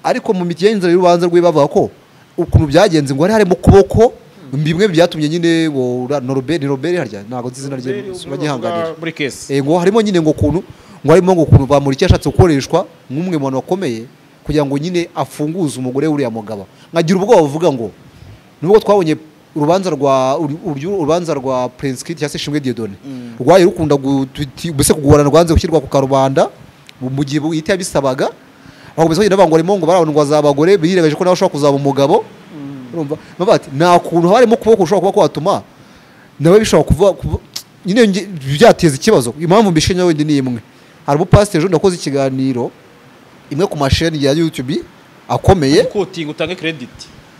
[SPEAKER 2] Ariko mu migenzereze y'urubanza rwe bavuga ko ukuntu byagenze ngo hari harimo kuboko bimwe byatumye nyine ngo Norbert harya ntago nzi izina rye bagihanganira
[SPEAKER 1] muri case.
[SPEAKER 2] Ngo harimo nyine ngo kuntu ngo harimo ngo kuntu Bamporiki yashatse gukoreshwa nk'umwe mu bantu bakomeye kugira ngo nyine afunguze umugore uriya mugabo. Nkagira ubwoba buvuga ngo nubwo twabonye urubanza rwa Prince Kid cyangwa se Ishimwe Dieudonné rwaye rukunda mbese kugorana rwanze gushyirwa ku karubanda mu gihe ite yabisabaga bakomeza bagenda bavuga ngo harimo ngo barabona azabagore biregaje ko nawe ashobora kuzaba umugabo. Urumva bati nta kuntu harimo kuboko ushobora kuba kwatuma nawe bishobora kuva nyine byateza ikibazo. Impamvu mbishinya wenda ni imwe, hari umupasiteri ejo ndakoze ikiganiro imwe ku masheni ya YouTube akomeye
[SPEAKER 1] kotinga utange credit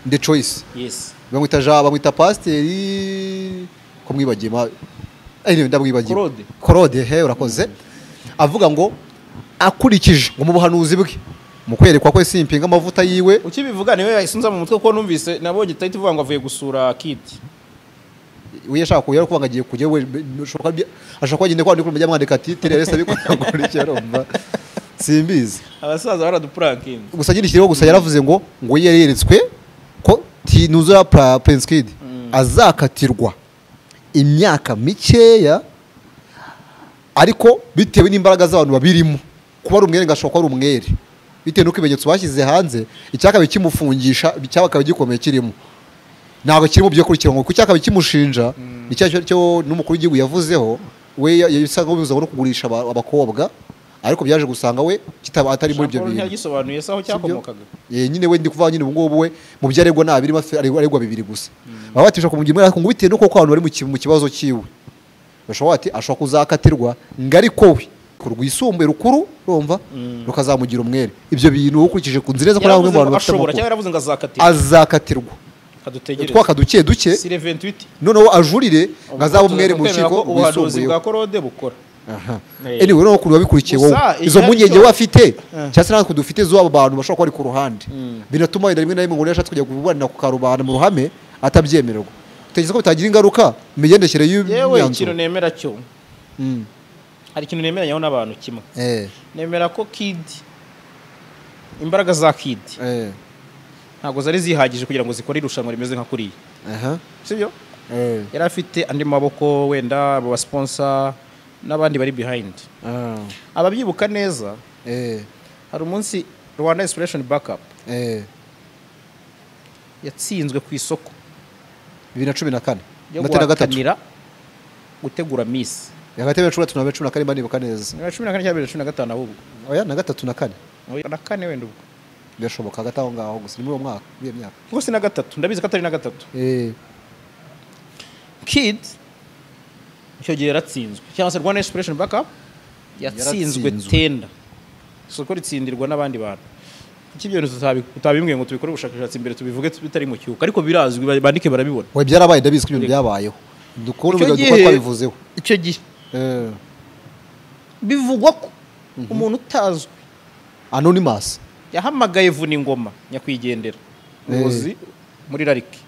[SPEAKER 2] The Choice.
[SPEAKER 1] Yes.
[SPEAKER 2] Bamwita Jean, bamwita pasiteri ko mwibagiye ma anyway ndamwibagiye. Claude he urakoze. Avuga ngo akurikije ngo mu buhanuzi bwe mu kwerekwa ko simpinga amavuta yiwe.
[SPEAKER 1] Ukibivuga niwe yayisunza mu mutwe ko numvise nabonye title ivuga ngo avuye gusura Kid.
[SPEAKER 2] We yashaka kujya kuvuga agiye kujya we ashaka kwagenda kwandika umujya mwandika title yari sabikora urumva. Simbizi.
[SPEAKER 1] Abasaza baraduprankinga.
[SPEAKER 2] Gusa nyine ikiriho gusa yaravuze ngo yereretswe ko tinuzura Prince Kid azakatirwa imyaka mikeya ariko bitewe n'imbaraga z'abantu babirimo kuba ari umwere ngashobora kuba ari umwere bitewe n'uko ibimenyetso bashyize hanze icyakabe kimufungisha icyakabe gikomeye kirimo ntabwo kirimo byo kurikirwa ngo icyakabe kimushinja icyo cyo n'umukuru w'igihugu yavuzeho we yabisaga bibuza no kugurisha abakobwa ariko byaje gusanga we kitaba atari muri ibyo bintu
[SPEAKER 1] yagisobanuye saho cyakomokaga.
[SPEAKER 2] Nyine we ndi kuvuga nyine ubungubu we mu byo aregwa nta birimo aregwa bibiri gusa baba batisha kumugira imwe ngo bitewe n'uko abantu bari mu kibazo cyiwe bashobora ati ashobora kuzakatirwa ngariko we ku rwisumbuye rukuru urumva rukazamugira umwere. Ibyo bintu ukurikije ku nzira ko nawe abantu bafite
[SPEAKER 1] ashobora cyangwa yaravuze ngo azakatirwa
[SPEAKER 2] azakatirwa twaka duke duke
[SPEAKER 1] sire 28
[SPEAKER 2] noneho ajurire ngazaba umwere mu rukiko
[SPEAKER 1] rwisumbuye bwa Korode bukora.
[SPEAKER 2] Anyway no kuntu babikurikiye wowe izo munyenge we afite cyangwa se natwe dufite zo abo bantu bashobora kuba ari ku ruhande binatuma wenda rimwe na rimwe ngo yashatse kujya kuburanira ku karubanda mu ruhame atabyemererwa. Utekereza ko bitagira ingaruka imigendekere y'imyanzuro?
[SPEAKER 1] Yewe ikintu nemera cyo hari ikintu nemeranyaho n'abantu kimwe. Nemera ko Kid imbaraga za Kid ntabwo zari zihagije kugira ngo zikore irushanwa rimeze nka kuriya. Sibyo? Yari afite andi maboko wenda abo sponsor n'abandi bari behind. Ababyibuka neza hari umunsi Rwanda Inspiration Backup yatsinzwe ku isoko
[SPEAKER 2] 2014
[SPEAKER 1] yo guhatanira gutegura Miss
[SPEAKER 2] hagati ya 2013 na 2014 mba nibuka neza
[SPEAKER 1] 2014 cyangwa 2015 ahubwo.
[SPEAKER 2] Oya na 3 na 4.
[SPEAKER 1] Oya na 4 wenda ubwo
[SPEAKER 2] birashoboka hagati aho ngaho gusa ni muri uwo mwaka muri myaka
[SPEAKER 1] kuko si na 3 ndabizi ko atari na 3. Kid icyo gihe yaratsinzwe cyangwa se Rwanda Inspiration Backup yatsinzwe tenda isoko ritsindirwa n'abandi bantu. Iki ibyo bintu utabimbwiye ngo tubikore ubushakashatsi imbere tubivuge bitari mu cyuka ariko birazwi bandike barabibona.
[SPEAKER 2] We byarabaye ndabizi ko ibintu byabayeho dukora ubuga dukora twabivuzeho
[SPEAKER 1] icyo gihe bivugwa ko umuntu utazwi
[SPEAKER 2] anonymous
[SPEAKER 1] Yahamagaye Vuna Ingoma nyakwigendera umuyobozi muri Rarike,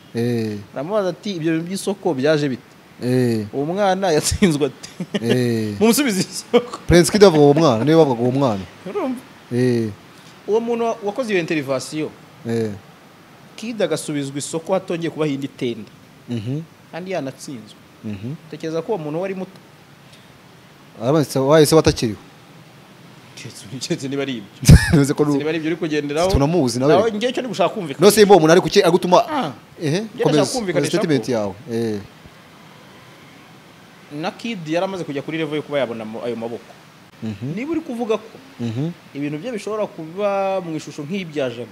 [SPEAKER 1] aramubaza ati ibyo bintu by'isoko byaje bite? Uwo mwana yatsinzwe ati mumusubize isoko.
[SPEAKER 2] Prince Kid avuga uwo mwana, niwe bavuga uwo mwana.
[SPEAKER 1] Urumva? Uwo muntu wakoze iyo intervention Kid agasubizwa isoko hatongeye kubaho indi tenda. Kandi yanatsinzwe. Tekereza ko uwo muntu wari muto.
[SPEAKER 2] Arabanza wahise watakiriho.
[SPEAKER 1] Keretse niba ari ibyo.
[SPEAKER 2] Nzi ko
[SPEAKER 1] niba ari ibyo uri kugenderaho.
[SPEAKER 2] Tunamuzi nawe.
[SPEAKER 1] Ngiye cyo ndi gushaka kumvikana.
[SPEAKER 2] No se imbo umuntu ari kuki agutuma komeza statement yawe.
[SPEAKER 1] Na Kid yaramaze kujya kuri level yo kuba yabona ayo maboko. Niba uri kuvuga ko ibintu bye bishobora kuba mu ishusho nk'ibya Jado.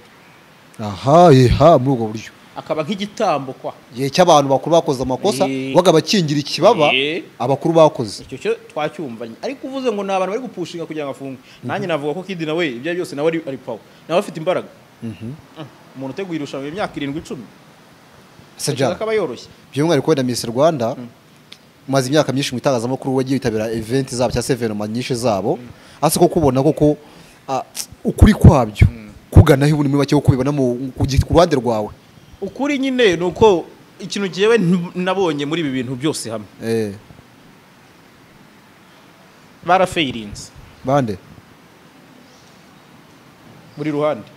[SPEAKER 2] Aha yeha muri ubwo buryo.
[SPEAKER 1] Akaba nk'igitambo kwa.
[SPEAKER 2] Gihe cy'abantu bakuru bakoze amakosa wagabakingira ikibaba abakuru bakoze.
[SPEAKER 1] Icyo cyo twacyumvanye. Ariko uvuze ngo ni abantu bari gupushinga kugira ngo afungwe. Nanjye navuga ko Kid nawe ibyo byose nawe ari power. Nawe afite imbaraga. Umuntu uteguye irushanwa imyaka 7 10.
[SPEAKER 2] Sajara
[SPEAKER 1] akaba yoroshye.
[SPEAKER 2] By'umwihariko wenda Miss Rwanda maze imyaka myinshi mu itangazamakuru wagiye witabira event zabo cyangwa se evenement nyinshi zabo. Ase ko kubona koko ukuri kwabyo kugana aho muri bake kubibona mu ku ruhande rwawe.
[SPEAKER 1] Ukuri nyine nuko ikintu giyewe nabonye muri ibi bintu byose hamwe. Barafeirinze.
[SPEAKER 2] Bande?
[SPEAKER 1] Muri ruhande.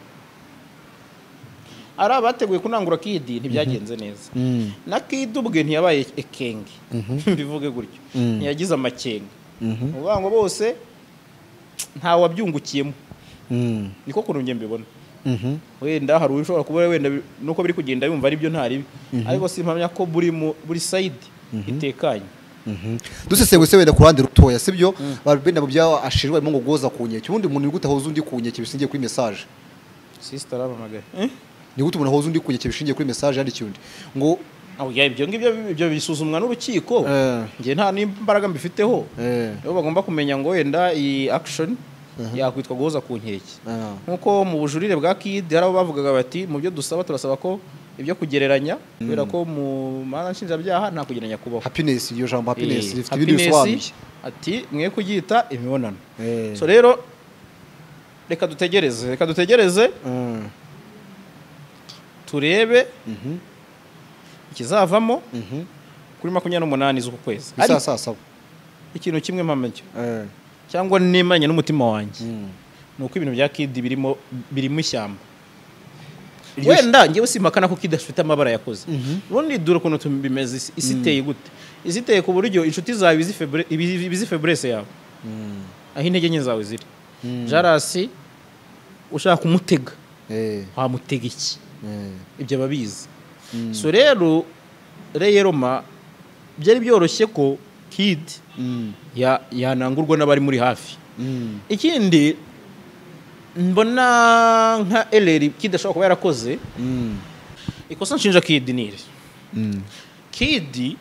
[SPEAKER 1] Ari abateguye kunangura Kid ntibyagenze neza. Na Kid ubwe ntiyabaye ekenge. Mbivuge gutyo. Ntiyagize amakenga. Uvuga ngo bose nta wabyungukiyemo. Niko kuntu nge mbibona. Wenda hari ushobora kuba wenda nuko biri kugenda yumva ari byo ntari ariko simpamya ko buri side itekanye.
[SPEAKER 2] Dusesenguse wenda ku ruhande rutoya sibyo benda mu bya ashirwa arimo ngo goza ku nkeke. Ubundi umuntu gute ahoza undi ku nkeke bishingiye kuri message?
[SPEAKER 1] Sister aramamagaye.
[SPEAKER 2] Ni gute umuntu ahoza undi ku nkeke bishingiye kuri message yandikiye undi ngo
[SPEAKER 1] oya ibyo ngibyo ibyo bisuzumwa n'urukiko. Nge nta n'imbaraga mbifiteho. Rero bagomba kumenya ngo wenda iyi action yakwitwa guhoza ku nkeke. Nkuko mu bujurire bwa Kid hari abo bavugaga bati mu byo dusaba turasaba ko ibyo kugereranya kubera ko mu manza nshinjabyaha nta kugereranya kubaho.
[SPEAKER 2] Happiness iyo jambo happiness rifite ibindi bisobanuye.
[SPEAKER 1] Ati mwe kugita imibonano. So rero reka dutegereze turebe ikizavamo kuri 28 z'uku kwezi.
[SPEAKER 2] Ari saa saba.
[SPEAKER 1] Ikintu kimwe mpamya cyangwa nimanye n'umutima wanjye nuko ibintu bya Kid birimo ishyamba. Wenda ngewe simpakana ko Kid afite amabara yakoze. Ubundi dore ukuntu tubimeze isi iteye gute. Isi iteye ku buryo inshuti zawe ibizi faiblesse yawe. Aho intege nke zawe ziri. Jarasi ushaka kumutega. Wamutega iki? Ibyo babizi. So rero Reyeroma byari byoroshye ko Kid yanangurwa n'abari muri hafi. Ikindi mbona nka Eleri Kid ashobora kuba yarakoze ikosa nshinja Kid nire. Kid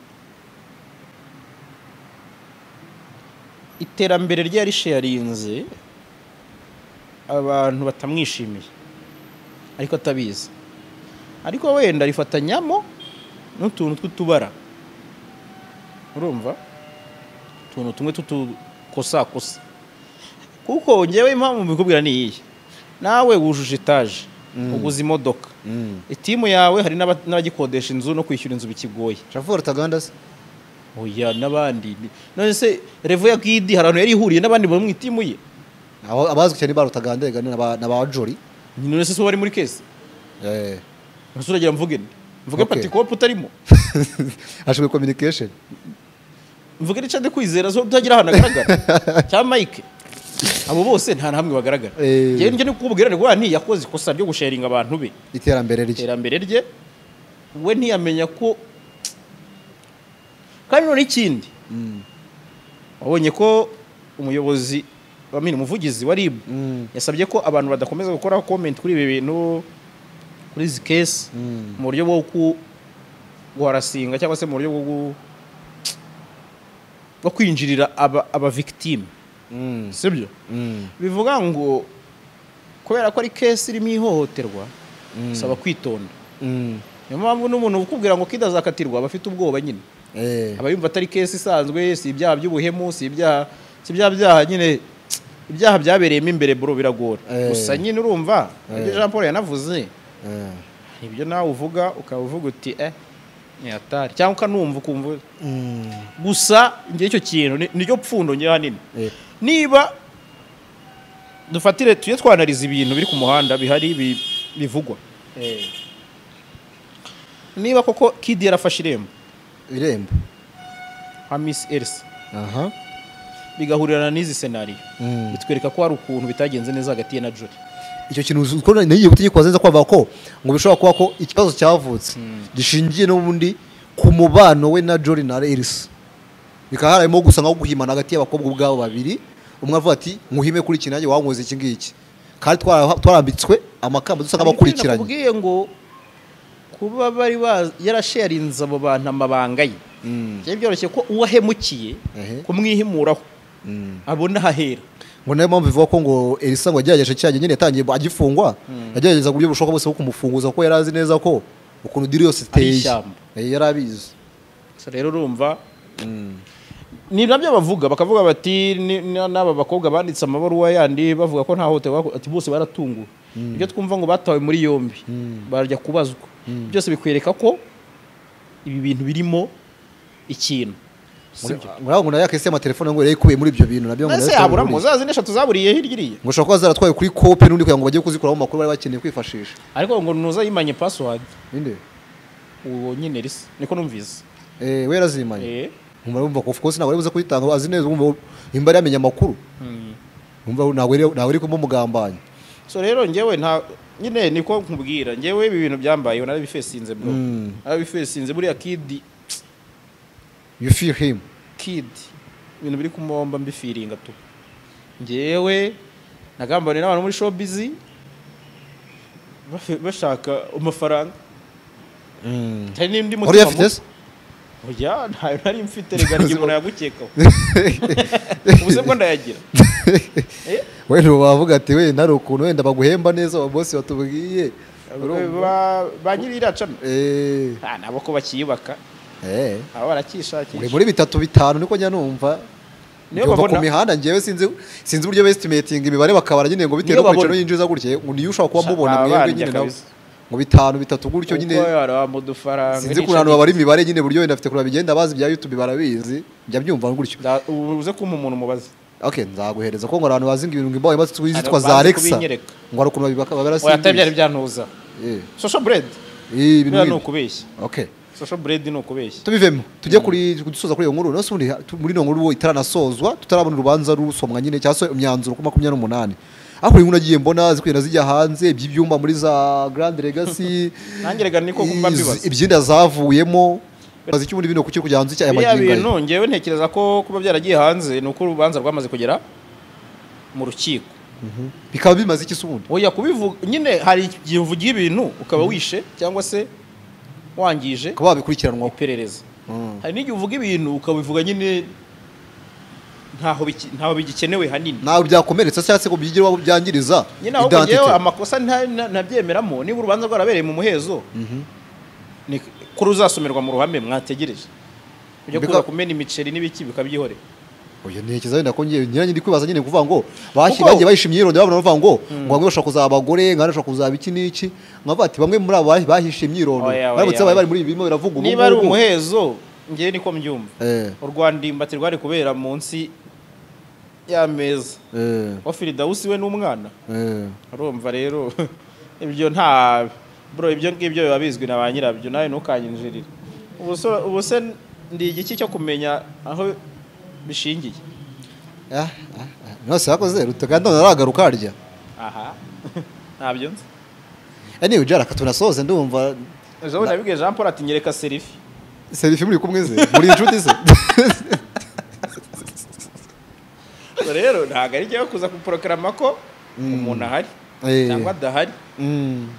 [SPEAKER 1] iterambere rye yarisharinze abantu batamwishimiye ariko atabizi. Ariko wenda rifatanyamo n'utuntu tw'utubara. Urumva? Utuntu tumwe tutukosa kosa. Kuko ngewe impamvu mbikubwira ni iyi. Nawe wujuje etage, uguze imodoka. Itimu yawe hari n'abagikodesha inzu no kwishyura inzu bikigoye.
[SPEAKER 2] Travel Taganda se?
[SPEAKER 1] Oya n'abandi. None se Revo ya Kid hari abantu yari ihuriye n'abandi bo mu itimu ye.
[SPEAKER 2] Abazwi cyane ba Rutaganda na ba Jori.
[SPEAKER 1] None se so bari muri case? Nusuragira mvuge. Mvuge Patikope utarimo.
[SPEAKER 2] Ashobwe communication.
[SPEAKER 1] Mvuge Richard Kwizera zo utagira ahantu agaragara. Cya Mike. Abo bose nta hamwe bagaragara. Ngewe njye nikubwira ngo nti yakoze ikosa ryo gusharinga abantu be. Iterambere rye. We ntiyamenya ko kandi none ikindi. Wabonye ko umuyobozi bamini umuvugizi wa RIB yasabye ko abantu badakomeza gukora comment kuri ibi bintu kuri izi case mu buryo bwo guharasinga cyangwa se mu buryo bwo kwinjirira aba victime. Sibyo? Bivuga ngo kubera ko ari case irimo ihohoterwa saba kwitonda. Niyo mpamvu n'umuntu ukubwira ngo Kid azakatirwa aba afite ubwoba nyine. Aba yumva atari case isanzwe, si ibyaha by'ubuhemu, si ibyaha byaha nyine Ibyaha byabereyemo imbere bro biragora. Gusa nyine urumva ibyo Jean Paul yanavuze. Ibyo nawe uvuga ukavuga uti ni atari cyangwa ukanumva ukumva. Gusa ngiye icyo kintu niryo pfundo ngiye hanini. Niba dufatire tuye twanariza ibintu biri ku muhanda bihari bivugwa. Niba koko Kid yarafashe irembo nka Miss Elsa bigahurirana n'izi scenario bitwereka ko hari ukuntu bitagenze neza hagati ye na Jolly.
[SPEAKER 2] Icyo kintu uko nagiye gutegekwa neza kwava ko ngo bishobora kuba ko ikibazo cyavutse gishingiye n'ubundi ku mubano we na Jolly na Elsa, bikaba harimo gusa nko guhimana hagati y'abakobwa ubwabo babiri, umwe avuga ati nkuhime kuri iki nanjye wankoze iki ngiki, kandi twarambitswe amakamba dusa nk'abakurikiranye.
[SPEAKER 1] Nakubwiye ngo kuba bari yarasharinze abo bantu amabanga ye, byari byoroshye ko uwahemukiye kumwihimuraho abona hahera.
[SPEAKER 2] Ngo nayo mpamvu ivuga ko ngo Elsa ngo yagerageje cyane nyine yatangiye agifungwa, yagerageza uburyo bushoboka bwose bwo kumufunguza kuko yari azi neza ko ukuntu diri yose iteye yari abizi.
[SPEAKER 1] So rero urumva ni nabyo bavuga, bakavuga bati n'aba bakobwa banditse amabaruwa yandi bavuga ko nta hohoterwa, ati bose baratunguwe. Ibyo twumva ngo batawe muri yombi barajya kubazwa, byose bikwereka ko ibi bintu birimo ikintu.
[SPEAKER 2] Ngo ngo nayo akese amatelefone ngo yarayikuye muri ibyo bintu nabyo ngo
[SPEAKER 1] nayo yaburamo zazi n'eshatu zaburiye hirya iriya,
[SPEAKER 2] ngo ushobora kuba zaratwaye kuri kope n'undi kugira ngo bajye kuzikuramo amakuru bari bakeneye kwifashisha.
[SPEAKER 1] Ariko ngo nuza yimanye password
[SPEAKER 2] ninde
[SPEAKER 1] uwo nyine risa niko numvise
[SPEAKER 2] we yarazimanye. Umva ko of course ntabwo ari buze kuyitanga, azi neza umva imba yamenya amakuru, umva ntabwo ari kumugambanya.
[SPEAKER 1] So rero ngewe nta nyine niko nkubwira ngewe ibi bintu byambaye narabifesinze bro, narabifesinze buriya Kid.
[SPEAKER 2] You feel him
[SPEAKER 1] Kid ibintu biri kumomba mbifiringa tu. Ngewe nagambane n'abantu muri showbiz bashaka amafaranga. Hari n'indi mutima. Oya ntayo nari mfite rega ngiye umuntu yagukekaho. Ubuse bwo ndayagira.
[SPEAKER 2] Wenda bavuga ati we ntari ukuntu wenda baguhemba neza aba boss batubwiye.
[SPEAKER 1] Ba nyiri iracana. Nabo ko bakiyubaka. Aba barakishakisha.
[SPEAKER 2] Muri 3 5 niko njya numva. Niyo babona ku mihanda ngewe sinzi uburyo estimating imibare bakabara nyine ngo bitewe n'uko yinjiza gutye ngo niyo ushobora kuba mubona mwebwe nyine nawe. Ngo 5 3 gutyo nyine. Sinzi ko abantu babara imibare nyine buryo wenda afite kuraba bigenda bazi bya YouTube barabizi njya byumva gutyo.
[SPEAKER 1] Uze kumpa umuntu mubaze.
[SPEAKER 2] Okay nzaguhereza ko ngo abantu bazi ngo ibintu ngo imbaye bazitwa za Alexa ngo ari ukuntu babibaka
[SPEAKER 1] babarasinzi. Oya atabyari byantuza. Social bread.
[SPEAKER 2] Ibintu
[SPEAKER 1] ni ukubeshya.
[SPEAKER 2] Okay.
[SPEAKER 1] Social bread ni ukubeshya.
[SPEAKER 2] Tubivemo tujye kuri dusoza kuri iyo nkuru. Nose ubundi muri no nkuru itaranasozwa tutarabona urubanza rusomwa nyine cyangwa se imyanzuro ku 28. Aho inkuru nagiye mbona zikwira zijya hanze iby'ibyumba muri za Grand Legacy.
[SPEAKER 1] Nanjye rega niko kumba mbibaza.
[SPEAKER 2] Ibyinda zavuyemo bazi icyo ubundi bino kuki kujya hanze cyaya magingo.
[SPEAKER 1] Biriya bintu ngewe ntekereza ko kuba byaragiye hanze nuko urubanza rwamaze kugera mu rukiko.
[SPEAKER 2] Bikaba bimaze iki se ubundi?
[SPEAKER 1] Oya kubivuga nyine hari igihe uvugiye ibintu ukaba wishe cyangwa se wangije
[SPEAKER 2] kuba babikurikiranwa
[SPEAKER 1] iperereza. Hari n'igihe uvuga ibintu ukabivuga nyine ntaho bigikenewe hanini.
[SPEAKER 2] Nawe byakomeretsa cyangwa se ko byigira byangiriza
[SPEAKER 1] identity. Amakosa ntabyemeramo niba urubanza rwarabereye mu muhezo. Ni ko ruzasomerwa mu ruhame mwategereje. Ujya kuza kumena imiceri n'ibiki bikabyihorera.
[SPEAKER 2] Oya ntekereza wenda ko ngiye nyiranye ndi kwibaza nyine kuvuga ngo bagiye bayishimye imyirondoro babona bavuga ngo ngo bamwe bashaka kuzaba abagore nkandi bashaka kuzaba iki n'iki, nkavuga ati bamwe muri abo bahishe imyirondoro baramutse babaye bari muri ibi birimo biravuga ubu.
[SPEAKER 1] Niba ari umuhezo ngiye niko mbyumva. U Rwanda imbati rwari kubera munsi y'ameza wa Firidausi we n'umwana. Urumva rero ibyo nta bro ibyo ngibyo biba bizwi na ba nyirabyo nawe ntukanyinjirire. Ubu se ndi igiki cyo kumenya aho bishingiye?
[SPEAKER 2] Nose yakoze Rutaganda naragaruka arya.
[SPEAKER 1] Aha. Ntabyo nzi.
[SPEAKER 2] Anyway jara katunasoze ndumva
[SPEAKER 1] ejo nabibwiye Jean Paul ati nyereka selfie.
[SPEAKER 2] Selfie muri kumwe ze muri inshuti ze.
[SPEAKER 1] Rero ntago ari jyewe kuza kuprograma ko umuntu ahari cyangwa adahari.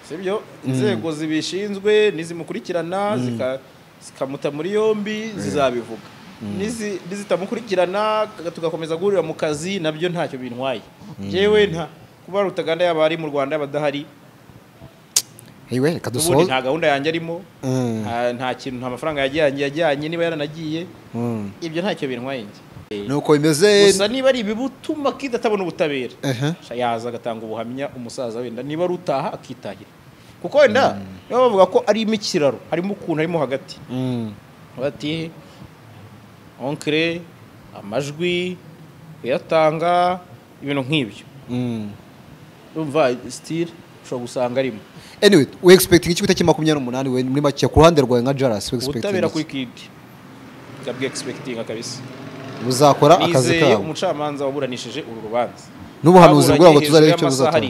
[SPEAKER 1] Sibyo inzego zibishinzwe nizimukurikirana zikamuta muri yombi zizabivuga. Nizitamukurikirana tugakomeza guhurira mu kazi nabyo ntacyo bintwaye. Jewe nta kuba Rutaganda yaba ari mu Rwanda badahari.
[SPEAKER 2] Ewe reka dusoze.
[SPEAKER 1] Nta gahunda yanjye arimo. Nta kintu nta mafaranga yajyanye niba yaranagiye. Ibyo ntacyo bintwaye njye.
[SPEAKER 2] Nuko bimeze.
[SPEAKER 1] Gusa niba ari ibibutuma kidatabona ubutabera, yaza agatanga ubuhamya umusaza wenda niba ari utaha akitahira. Kuko wenda niba bavuga ko ari imikiraro harimo ukuntu harimo hagati. Bati onkre amajwi kuyatanga ibintu nk'ibyo. Urumva still ushobora gusanga arimo.
[SPEAKER 2] Anyway, we expecting iki kutariki 28 we muri make ku ruhande rwawe nka Jaras we expecting
[SPEAKER 1] ubutabera kuri Kid. Ndabwe expecting kabisa.
[SPEAKER 2] Buzakora akazi kabo.
[SPEAKER 1] Umucamanza waburanishije uru rubanza.
[SPEAKER 2] N'ubuhanuzi bwabo ngo tuzarebe icyo buzatora.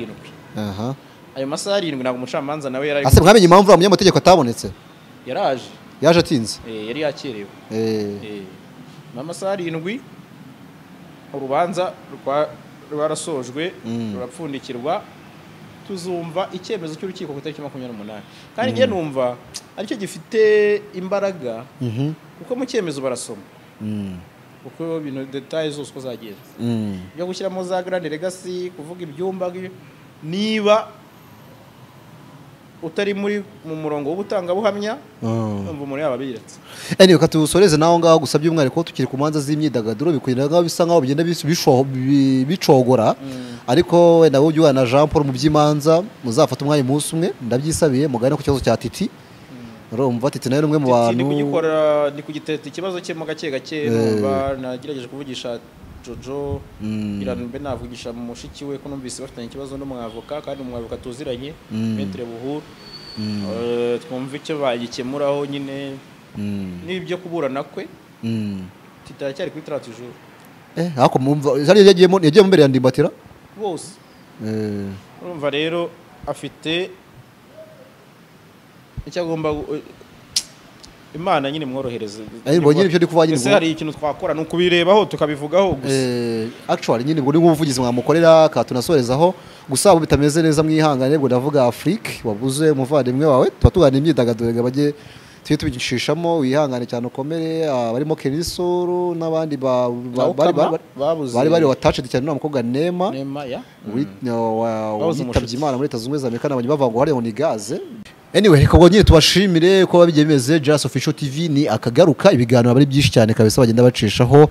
[SPEAKER 2] Aha.
[SPEAKER 1] Ayo masaha 7 ntabwo umucamanza nawe yari.
[SPEAKER 2] Ase mwamenye impamvu umunyamategeko atabonetse?
[SPEAKER 1] Yaraje.
[SPEAKER 2] Yaje atinze.
[SPEAKER 1] Yari yakerewe. Amasaha 7 urubanza rwarasojwe rurapfundikirwa, tuzumva icyemezo cy'urukiko ku itariki 28. Kandi ngiye numva aricyo gifite imbaraga kuko mu cyemezo barasoma. Kuko ibintu details zose uko zagenze. Byo gushyiramo za Grand Legacy, kuvuga ibyumba, niba utari muri mu murongo w'ubutangabuhamya umva umuntu yaba abiretse.
[SPEAKER 2] Anyway, katusoreze naho ngaho gusa by'umwihariko tukiri ku manza z'imyidagaduro bikugenda ngaho bisa ngaho bigenda bicogora. Ariko wenda wowe ujyana na Jean Paul mu by'imanza muzafata umwanya umunsi umwe ndabyisabiye mugane ku kibazo cya Titi. Urumva Titi nawe umwe mu bantu
[SPEAKER 1] ni kugikora ni kugiteta ikibazo cye mu gake gake. Numva nagerageje kuvugisha Jojo iranumbe navugisha mushiki we ko numvise bafitanye ikibazo n'umwavoka kandi umwavoka tuziranye Maître Buhuru. Twumva icyo bagikemuraho nyine n'ibyo kuburana kwe. Titi aracyari kuri 30 jours.
[SPEAKER 2] Ariko mumva yari yagiye mu mbere ya Ndimbatira
[SPEAKER 1] bose. Urumva rero afite icyo agomba Imana nyine mworohereze.
[SPEAKER 2] Ariko nyine ibyo ndi kuvuga nyine
[SPEAKER 1] hari ikintu twakora ni ukubirebaho tukabivugaho gusa.
[SPEAKER 2] Actually nyine ngo ni nk'ubuvugizi mwamukorera katunasorezaho gusa abo bitameze neza mwihangane ngo ndavuga Afrique wabuze umuvandimwe wawe tuba tugana imyidagaduro bajye tujye tubigishishamo wihangane cyane ukomere. Abarimo Kenisoro n'abandi bari bari watached cyane n'umukobwa Nema witabye Imana muri Leta Zunze Ubumwe za Amerika n'abandi bavuga ngo hariyo ni gaze. Anyway, reka ngo nyine tubashimire ko babigiye bimeze. Jaras Official TV ni akagaruka, ibiganiro bari byinshi cyane kabisa bagenda bacishaho.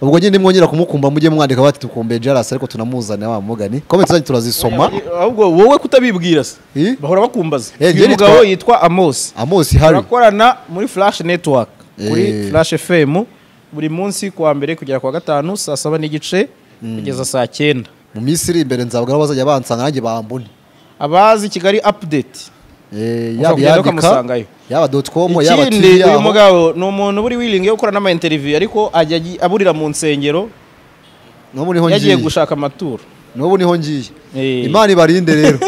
[SPEAKER 2] Ubwo nyine mwongera kumukumba mujye mwandika bati tukumbe Jaras ariko tunamuzana wa mugani. Comments zanyu turazisoma.
[SPEAKER 1] Ahubwo wowe kutabibwira se bahora bakumbaza. Uyu mugabo yitwa Amos.
[SPEAKER 2] Amos Harry.
[SPEAKER 1] Turakorana muri Flash Network kuri Flash FM buri munsi kuwa mbere kugera kuwa gatanu saa 7:30 kugeza saa 9.
[SPEAKER 2] Mu minsi iri imbere nzabwira bazajya bansanga nanjye bambone.
[SPEAKER 1] Abazi Kigali update.
[SPEAKER 2] Yaba yandika yaba .com yaba TV.
[SPEAKER 1] Uyu mugabo ni umuntu buri willing yo gukora n'ama interview ariko ajya aburira mu nsengero.
[SPEAKER 2] N'ubu niho ngiye.
[SPEAKER 1] Yagiye gushaka amaturo.
[SPEAKER 2] N'ubu niho ngiye. Imana ibarinde rero.